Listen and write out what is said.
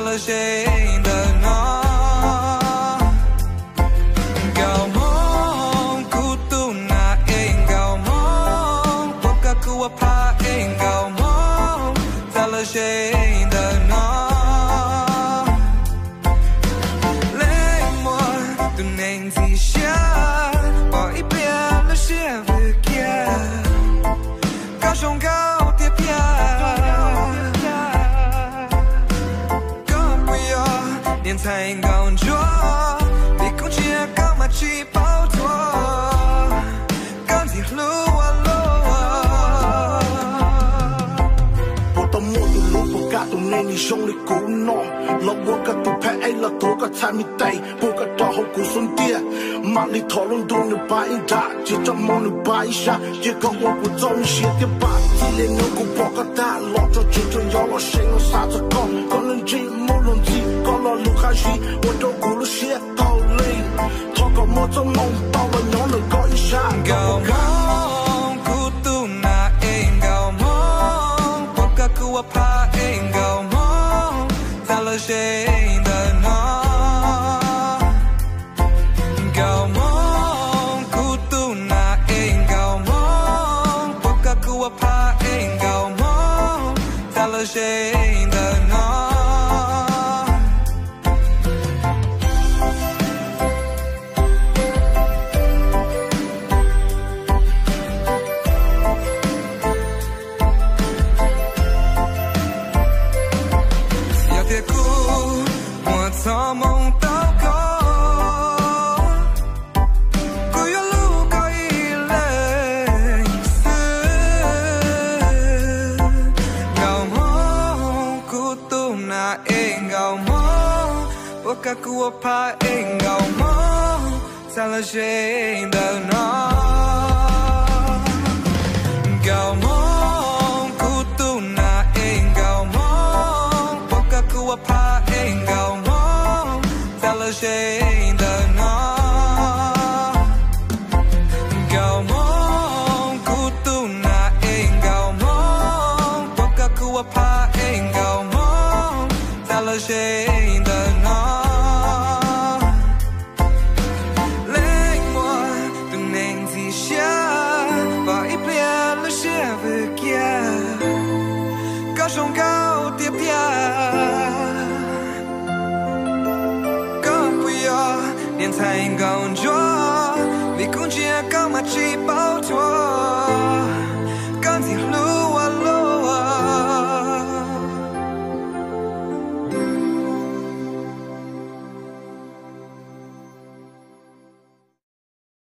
Los ze ntawm no. Nkauj Hmoob kuv tus nas es Nkauj Hmoob, puas kawg kuv ua phaj es Nkauj Hmoob, txav los ze ntawm no. Leej muaj tus neeg ntxim siab, pom ib pliag lub siab vwm kiag, koj zoo nkauj tiag tiag. Koj puas yog niag ntxhais nkauj ntsuab, vim kuv ntsia koj mas tsis paub thuam, koj ntxim hlub ua luaj. Puas tau muaj tus hlub puas kam tus neeg nim zoo li kuv no, los ua koj tus phab ej los tuav koj txhais me tes, puag koj rau hauv kuv xub ntiag, mam li thov lub ntuj nws pab ib nrab, cia txoj hmoo nws pab ib sab, cia koj ua kuv txoj me sia thiab pab. Txij li hnub kuv pom koj tag los tso tseg rau yov los seev los xav txog koj, koj lub ntsej muag luag ntxhi, koj lo lus qab zib ua rau kuv lub siab tau li. Thov kom muaj txoj hmoo tau los nyob ntawm koj ib sab. Nkauj Hmoob kuv tus nas es Nkauj Hmoob, puas kawg kuv ua phaj es Nkauj Hmoob, txav los ze ntawm no. Nkauj Hmoob kuv tus nas es Nkauj Hmoob, puas kawg kuv ua phaj es Nkauj Hmoob, txav los ze ntawm no. Yog tias kuv muaj txoj hmoo tau koj, kuv yuav hlub koj ib leeg xwb. Nkauj Hmoob kuv tus nas es Nkauj Hmoob, puas kawg kuv ua phaj es Nkauj Hmoob, txav los ze ntawm no. Nkauj Hmoob kuv tus nas es Nkauj Hmoob, puas kawg kuv ua phaj es Nkauj Hmoob, txav los ze ntawm no. Nkauj Hmoob kuv tus nas es Nkauj Hmoob, puas kawg kuv ua phaj es Nkauj Hmoob, txav los ze ntawm no. Leej muaj tus neeg ntxim siab, pom ib pliag lub siab vwm kiag, koj zoo nkauj tiag tiag. Koj puas yog niag ntxhais nkauj ntsuab, vim kuv ntsia koj mas tsis paub thuam,